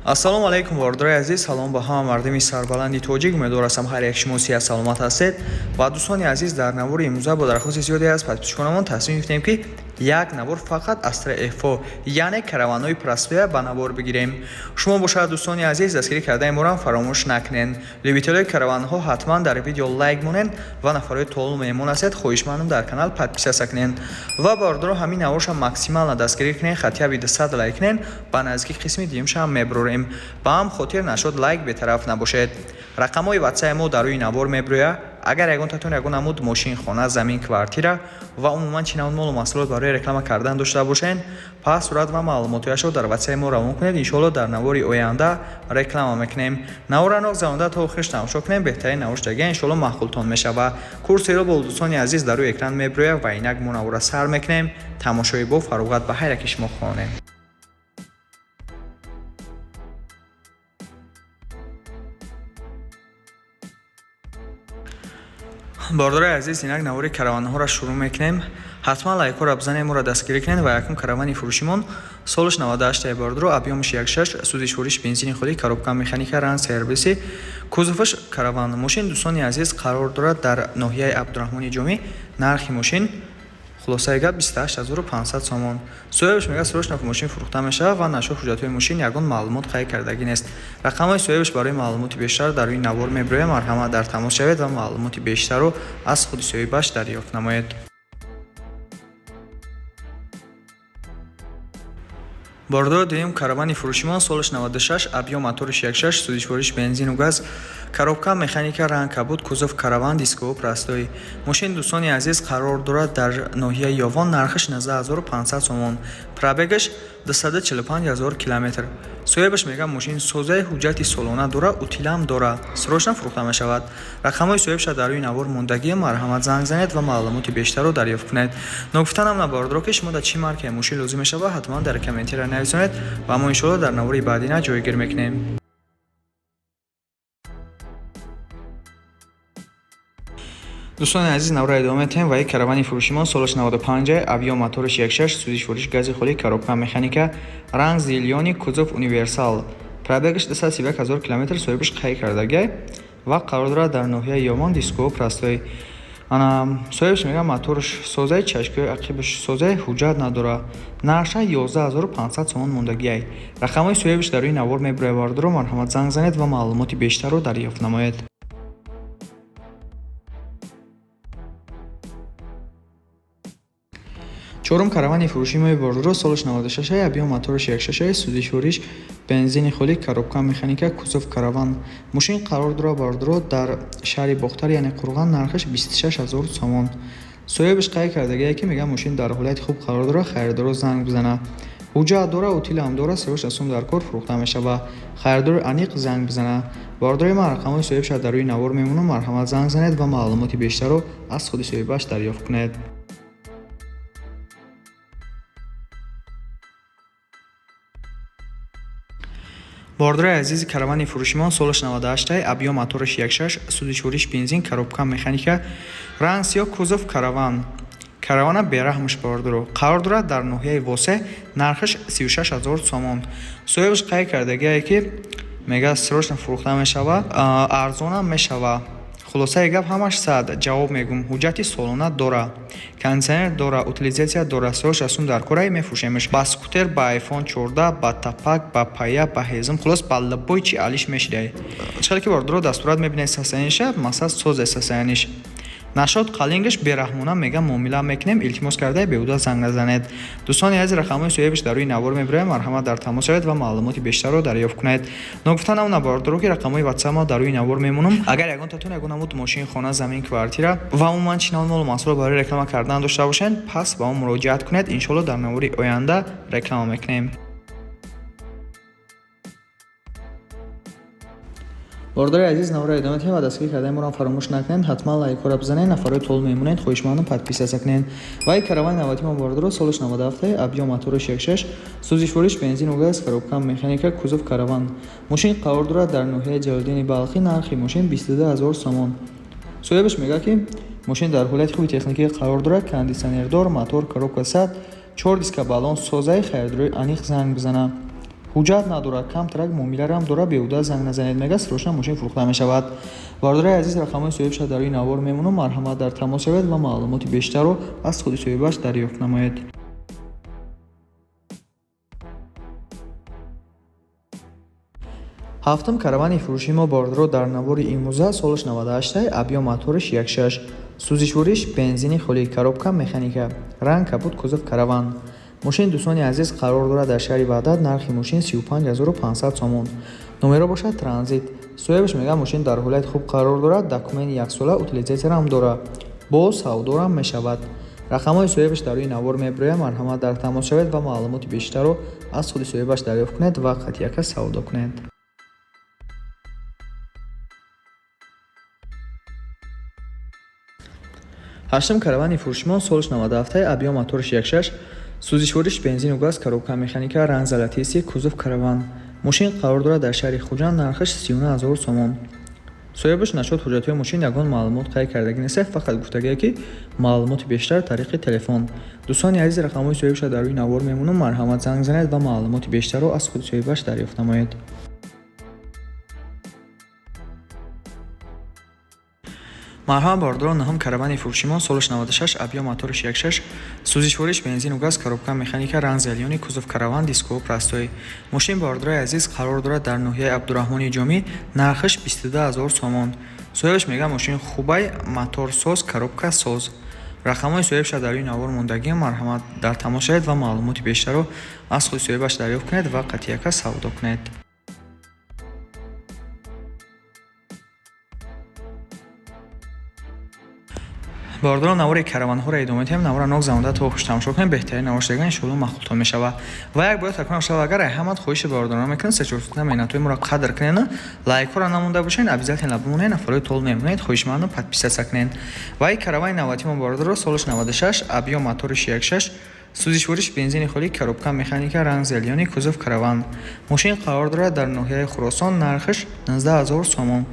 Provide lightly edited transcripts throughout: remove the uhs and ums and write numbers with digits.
Ассалому алайкум, бародарои азиз, салом ба ҳама мардими сарбаланди тоҷик. Умедвор ҳастам, ҳар як шумо сиҳат саломат ҳастед. Ва дӯстони азиз, дар навори имрӯза бо дархости зиёде аз подписчиконамон тасмим гирифтем, ки як навор фақат Астра FO, яъне караванҳои простоя ба навор бигирем. Шумо бошад, дӯстони азиз, дастгирӣ кардани моро фаромӯш накунед. Любителои караванҳо ҳатман дар видео лайк монед ва нафарои толу меҳмон ҳастед, хоҳишмандам, дар канал подписаться кунед. Ва бародаро, ҳамин наворша максимально дастгирӣ кунед, хотя бы 200 лайк кунед, ба наздики қисми дуюмша мебурорем. Ба ҳам хотир нашуд, лайк бетараф набошед. Рақамҳои ватсапи мо дар рӯи навор мебурӯяд. Агар ягонтатон ягон намуд мошин, хона, замин, квартира ва умуман чӣ намуд молу маҳсулот барои реклама кардан дошта бошед, пас сурат ва маълумотҳояшро дар ватсапи мо равон кунед. Иншоалло, дар навори оянда реклама мекунем. Навора ногзаронда то охираш тамошо кунем, беҳтарин навор шудагия, иншоалло, маъқултон мешавад. Курсеро бо дӯстони азиз дар рӯи экран мебурӯяд. Ва инак мо навора сар мекунем. Тамошои бо фароғат ба ҳар яки шумо хонем. Бародарои азиз, инак навори караванҳоро шурӯъ мекунем. Ҳатман лайкҳоро бизанем, моро дастгирӣ кунед. Ва якум каравани фурӯшимон солаш 98, бародаро, объёмаш 1,6, сӯзишвориш бензини холӣ, коробка механика, ранг серебристый, кузоваш караван. Мошин, дӯстони азиз, қарор дорад дар ноҳияи Абдураҳмони Ҷомӣ. Нархи мошин, хулосаи гап, 28 500 сомон. Соҳибаш мегӯяд, срочно мошин фурӯхта мешавад ва нашуд ҳуҷҷатҳои мошин ягон маълумот қайд кардагӣ нест. Рақамҳои соҳибаш барои маълумоти бештар дар рӯи навор мебурӯяд. Марҳамат, дар тамос шавед ва маълумоти бештарро аз худи соҳибаш дарёфт намоед. Бародаро, дуюм каравани фурӯшимон солаш 96, объём моториш 1,6, сӯзишвориш бензину газ, коробка механика, ранг кабуд, кузов караван, дисково простой. Мошин, дӯстони азиз, қарор дорад дар ноҳияи Ёвон, нархаш 19 500 сомон, пробегаш 245 000 километр. Соҳибаш мегӯяд, мошин созаи, ҳуҷҷати солона дора, утилам дора, срочно фурӯхта мешавад. Рақамҳои соҳибша дар рӯи навор мондагӣ, марҳамат, занг занед ва маълумоти бештарро дарёфт кунед. Ногуфтанам на, бародаро, ки шумо дар чӣ маркаи мошин лозим мешавад, ҳатман дар комментария нависонед ва мо иншоалло дар навори баъдина ҷойгир мекунем. Дӯстони азиз, навора идома метиҳем. Ва як каравани фурӯшимон солаш 95, объём моториш 1,6, сӯзишвориш гази холӣ, коробка механика, ранг зелёный, кузов универсал, пробегаш 231 000 километр. Соҳибаш қайд кардагиай ва қарор дорад дар ноҳияи Ёвон, дисково простой. Ана, соҳибаш мегӯяд, мотораш созаи, чашкиҳои ақибаш созаи, ҳуҷҷат надорад. Нархша 11 500 сомон мондагиай. Рақамҳои соҳибаш дар рӯи навор мебурӯяд. Бародаро, марҳамат, занг занед ва маълумоти бештарро дарёфт намоед. Чорум каравани фурӯши мои, бародаро, солаш 96, объём мотораш 1,6, сӯзишвориш бензини холӣ, коробка механика, кузов караван. Мошин қарор дорад, бародаро, дар шаҳри Бохтар, яъне Қурған, нархаш 26 000 сомон. Соҳибаш қайд кардагие, ки мегӯяд, мошин дар ҳолати хуб қарор дорад, харидоро занг бизанад. Ҳуҷҷат дора, утилам дора, срочно сум дар кор, фурӯхта мешавад. Харидори аниқ занг бизанад. Бародарои ман, рақамҳои соҳибша дар рӯи навор мемонам, марҳамат, занг занед ва маълумоти бештарро аз худи соҳибаш дарёфт кунед. Бародарои азизи, каравани фурӯшимон солаш 98, объём мотораш 1,6, сӯзишвориш бензин, коробка механика, ранг сиёҳ, кузов караван. Каравана бераҳмаш, бародаро, қарор дорад дар ноҳияи Восе, нархаш 36 000 сомон. Соҳибаш қайд кардагие, ки мегӯяд, срочно фурӯхта мешавад, арзонам мешавад. Хулосаи гап, ҳамаш сад ҷавоб мегӯм. Ҳуҷҷати солона дора, кондитсионер дора, утилизация дора, срочно сум дар корай, мефурӯшемаш. Ба скутер, ба айфон 14, ба тапак, ба пая, ба ҳезум, хулос, ба любой чи алиш мешидай. Чӣ ки, бародаро, дастурат мебинед, состояниеша масалан созе, состояниеш нашод қалингаш, бераҳмона мегам муомила мекунем. Илтимос карда, беҳуда занг назанед. Дӯстони азиз, рақамҳои соҳибаш дар рӯи навор мебурӯяд, марҳамат, дар тамос шавед ва маълумоти бештарро дарёфт кунед. Ногуфта намона, бародаро, ки рақамҳои ватсапмо дар рӯи навор мемонам. Агар ягонтатон ягон намуд мошин, хона, замин, квартира ва умуман чӣ намуд молу маҳсулот барои реклама кардан дошта бошед, пас ба мо муроҷиат кунед. Иншоалло, дар навори оянда реклама мекунем. Бародари азиз, навора идома диҳем ва дастгирӣ кардани моро фаромӯш накунед. Ҳатман лайкҳоро бизанед. Нафарҳои тол мемонед, хоҳишмандам, подписаться кунед. Ва ин каравани навбатии мо, бародаро, солаш 97, объём мотораш 1,6, сӯзишвориш бензину газ, коробка механика, кузов караван. Мошин қарор дорад дар ноҳияи Ҷалолиддини Балхӣ, нархи мошин 22 000 сомон. Соҳибаш мегӯяд, ки мошин дар ҳолати хуби техникӣ қарор дорад, кондитсионердор, мотор, коробка сад, чор диска, баллон созаи, харидорои аниқ занг бизанад. Ҳуҷҷат надорад, камтарак муомиларам дорад, беҳуда занг назанед, мега, срочно мошин фурӯхта мешавад. Бародари азиз, рақамҳои соҳибша дар рӯи навор мемонам, марҳамат, дар тамос шавед ва маълумоти бештарро аз худи соҳибаш дарёфт намоед. Ҳафтум каравани фурӯши мо, бародаро, дар навори имрӯза солаш 98, объём моториш 1,6, сӯзишвориш бензини холӣ, коробка механика, ранг кабуд, кузов караван. Мошин, дӯстони азиз, қарор дорад дар шаҳри Ваҳдат, нархи мошин 35 500 сомон. Номеро бошад транзит. Соҳибаш мегӯяд, мошин дар ҳолати хуб қарор дорад, документи яксола, утилизатсияам дорад, бо савдорам мешавад. Рақамҳои соҳибаш дар рӯи навор мебирояд, марҳамат, дар тамос шавед ва маълумоти бештарро аз худи соҳибаш дарёфт кунед ва қатъияка савдо кунед. Ҳаштум каравани фурӯшимон солаш 97, объём моториш 1,6, сӯзишвориш бензину газ, коробка механика, ранг золотистый, кузов караван. Мошин қарор дорад дар шаҳри Хуҷанд, нархаш 39 000 сомон. Соҳибаш насчёт ҳуҷҷатҳои мошин ягон маълумот қайд кардагӣ нест, фақат гуфтагие, ки маълумоти бештар тариқи телефон. Дӯстони азиз, рақамҳои соҳибша дар рӯи навор мемонам, марҳамат, занг занед ва маълумоти бештарро аз худи соҳибаш дарёфт намоед. Марҳамат, бародарон, нӯҳум каравани фурӯшимон солаш 96, объём моториш 1,6, сӯзишвориш бензину газ, коробка механика, ранг зелёный, кузов караван, дисково простой. Мошин, бародарои азиз, қарор дорад дар ноҳияи Абдурраҳмони Ҷомӣ, нархаш 22 000 сомон. Соҳибаш мегӯяд, мошин хубай, моторсоз, коробка соз. Рақамҳои соҳибша дар рӯи навор мондагиам, марҳамат, дар тамос шавед ва маълумоти бештарро аз худи соҳибаш дарёфт кунед ва қатъияка савдо кунед. Бародарон, навори караванҳоро идома медиҳем. Навора нок замонда то хуш тамошо кунем, беҳтарин навор шудаган, иншоалло, маъқултон мешавад. Ва як бояд такрор шавад, агар ҳамат хоҳиши бародарона мекунед, се-чор меҳнатҳои моро қадр кунед, лайкҳоро намонда бошед, обязательно бимонед, нафарои тол мемонед, хоҳишмандам, подписаться кунед. Ва и каравани навбатии мо, бародаро, солаш 96, объём моториш 1,6, сӯзишвориш бензини холӣ, коробка механика, ранг зелёный, кузов караван. Мошин қарор дорад дар ноҳияи Хуросон, нархаш 19 000 сомон.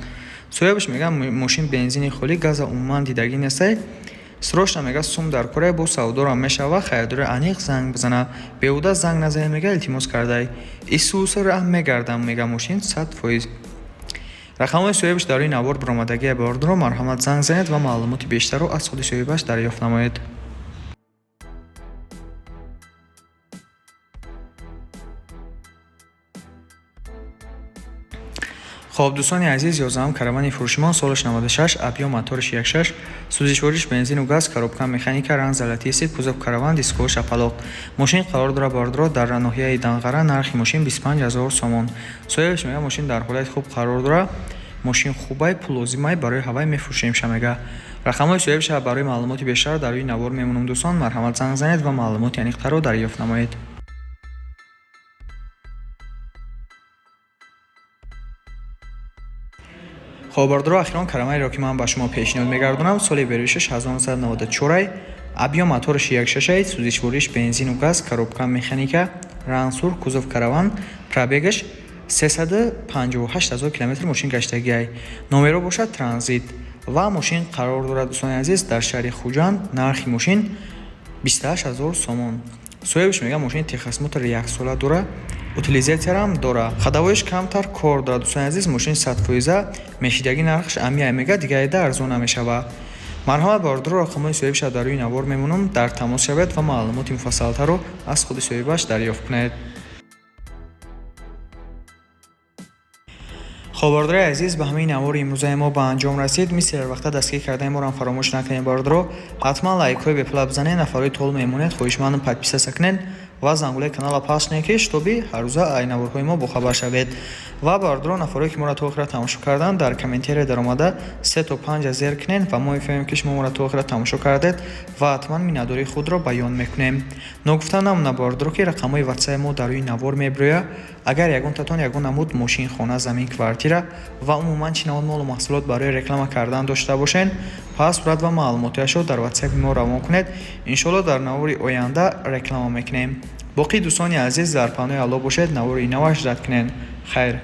Соҳибаш мегӯяд, мошин бензини холӣ, газа умуман дидагӣ нестай. Срочно, мега, сум дар кора, бо савдорам мешава, харидори аниқ занг бизана, беҳуда занг назанед, мега, илтимос кардай. Исуса раҳм мегардам, мега, мошин 100%. Рақамҳои соҳибаш дар рӯи навор баромадагия, бародаро, марҳамат, занг занед ва маълумоти бештарро аз худи соҳибаш дарёфт намоед. Хоб, дӯстони азиз, 11-ум каравани фурӯшимон солаш 96, объём моториш 1,6, сӯзишвориш бензину газ, коробка механика, ранг золотистый, кузов караван, дисково шапалоқ. Мошин қарор дорад, бародаро, дар ноҳияи Данғара, нархи мошин 25 000 сомон. Соҳибаш мегӯяд, мошин дар ҳолати хуб қарор дорад, мошин хубай, пул лозимай, барои ҳавай мефурӯшемша, мега. Рақамҳои соҳибша барои маълумоти бештар дар рӯи навор мемонам, дӯстон, марҳамат, занг занед ва маълумоти аниқтарро дарёфт намоед. Хоб, бародаро, охирон караванеро, ки ман ба шумо пешниҳод мегардонам, соли беришаш 1994, объём моториш 1,6, сӯзишвориш бензину газ, коробка механика, ранг сурх, кузов караван, пробегаш 358 000 километр мошин гаштагиай. Номеро бошад транзит ва мошин қарор дорад, дӯстони азиз, дар шаҳри Хуҷанд, нархи мошин 28 000 сомон. Соҳибаш мегӯяд, мошин техосмотр яксола дорад, утилизатсиярам дорад, ходовойш камтар кор дорад. Дӯстони азиз, мошин 100%, мешидагӣ нархаш амия, мега, дигарида арзон намешавад. Марҳамат, бародаро, рақамҳои соҳибша дар рӯи навор мемонам, дар тамос шавед ва маълумоти муфассалтарро аз худи соҳибаш дарёфт кунед. Хоб, бародарои азиз, ба ҳамаи навори имрӯзаи мо ба анҷом расид. Мисли ҳар вақта дастгир кардани моро фаромӯш накунед, бародаро. Ҳатман лайкҳои бепула бизанед, нафарҳои тол мемонед, хоҳишмандам, подписаться кунед ва зангулаи каналро пахш кунед, ки чтобы ҳаррӯза ай наворҳои мо бохабар шавед. Ва бародаро, нафарҳое ки моро то охира тамошо карданд, дар комментария даромада се то панҷа зер кунед ва мо мефаҳмем, ки шумо моро то охира тамошо кардед, ва ҳатман миннатдории худро баён мекунем. Ногуфта намонад, бародаро, ки рақамҳои ватсапи мо дар рӯи навор мебирояд. Агар ягонтатон ягон намуд мошин, хона, замин, квартира ва умуман чӣ намуд молу маҳсулот барои реклама кардан дошта бошед, пас сурат ва маълумотҳояшро дар ватсапи мо равон кунед, иншоалло, дар навори оянда реклама мекунем. Боқӣ, дӯстони азиз, дар паноҳи Аллоҳ бошед, навори наваш рад кунед. Хайр.